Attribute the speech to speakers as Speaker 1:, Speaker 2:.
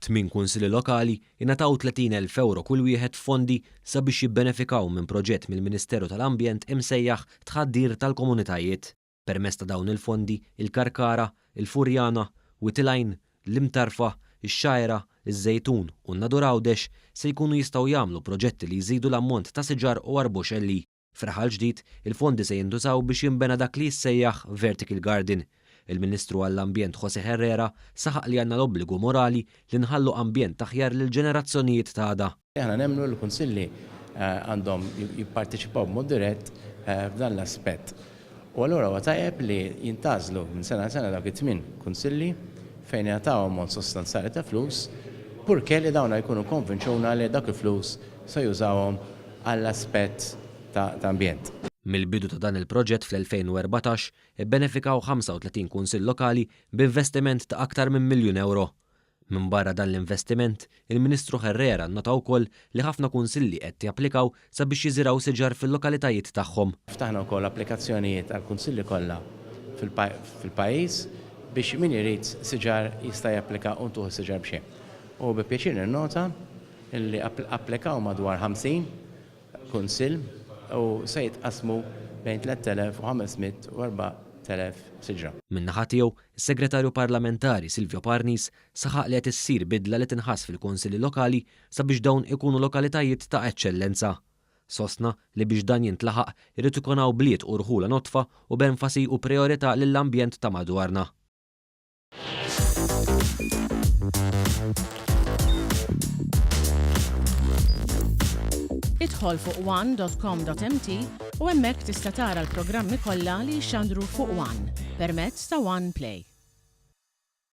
Speaker 1: Tminn kunsilli lokali ingħataw 30,000 ewro kull wieħed f'fondi sabiex jibbenefikaw minn proġett mill-Ministeru tal-Ambjent imsejjaħ Tħaddir tal-Komunitajiet. Permezz ta' dawn il-fondi, il-Karkara, il-Furjana, Wied il-Għajn, l-Imtarfa, ix-Xgħajra, iż-Żejtun u n-Nadur Għawdex se jkunu jistgħu jagħmlu proġetti li jżidu l-ammont ta' siġar u arbuxelli. F'Raħal Ġdid, il-fondi se jintużaw biex jinbena dak li jissejjaħ vertical garden. Il-Ministru għall-Ambjent José Herrera saħaq li għandna l-obbligu morali li nħallu ambjent aħjar lill-ġenerazzjonijiet t'għada.
Speaker 2: Aħna nemmnu li l-Kunsilli għandhom jipparteċipaw b'mod dirett f'dan l-aspett. U allura huwa tajjeb li jintgħażlu minn sena għal sena dawk it-tmien Kunsilli fejn jingħataw ammont sostanzjali ta' flus, purché li dawna jkunu kkonvinċuna li dawk il-flus se jużawhom għall-aspett ta' ambjent.
Speaker 1: Mill-bidu ta' dan il-proġett fl-2014, ibbenefikaw 35 kunsill lokali b'investiment ta' aktar minn miljun ewro. Minbarra dan l-investiment, il-Ministru Herrera nnota wkoll li ħafna kunsilli qed japplikaw sabiex jiżirgħu siġar fil-lokalitajiet tagħhom.
Speaker 2: Ftaħna wkoll applikazzjonijiet għall-kunsilli kollha fil-pajjiż biex min irid siġar jista' japplika u ntuh is-siġar b'xejn. U bi pjaċir ninnota li applikaw madwar 50 kunsill u se jitqassmu bejn 3,500 u 4,000 siġra.
Speaker 1: Min-naħa tiegħu, is-Segretarju Parlamentari Silvio Parnis saħaq li qed issir bidla li tinħass fil-kunsilli lokali sabiex dawn ikunu lokalitajiet ta' eċċellenza. Sostna li biex dan jintlaħaq irid ikun hawn bliet u rħula nodfa u b'enfasi u prijorità lill-ambjent ta' madwarna.
Speaker 3: Idħol fuq one.com.mt u hemmhekk tista' tara l-programmi kollha li jixxandru fuq One permezz ta' One Play.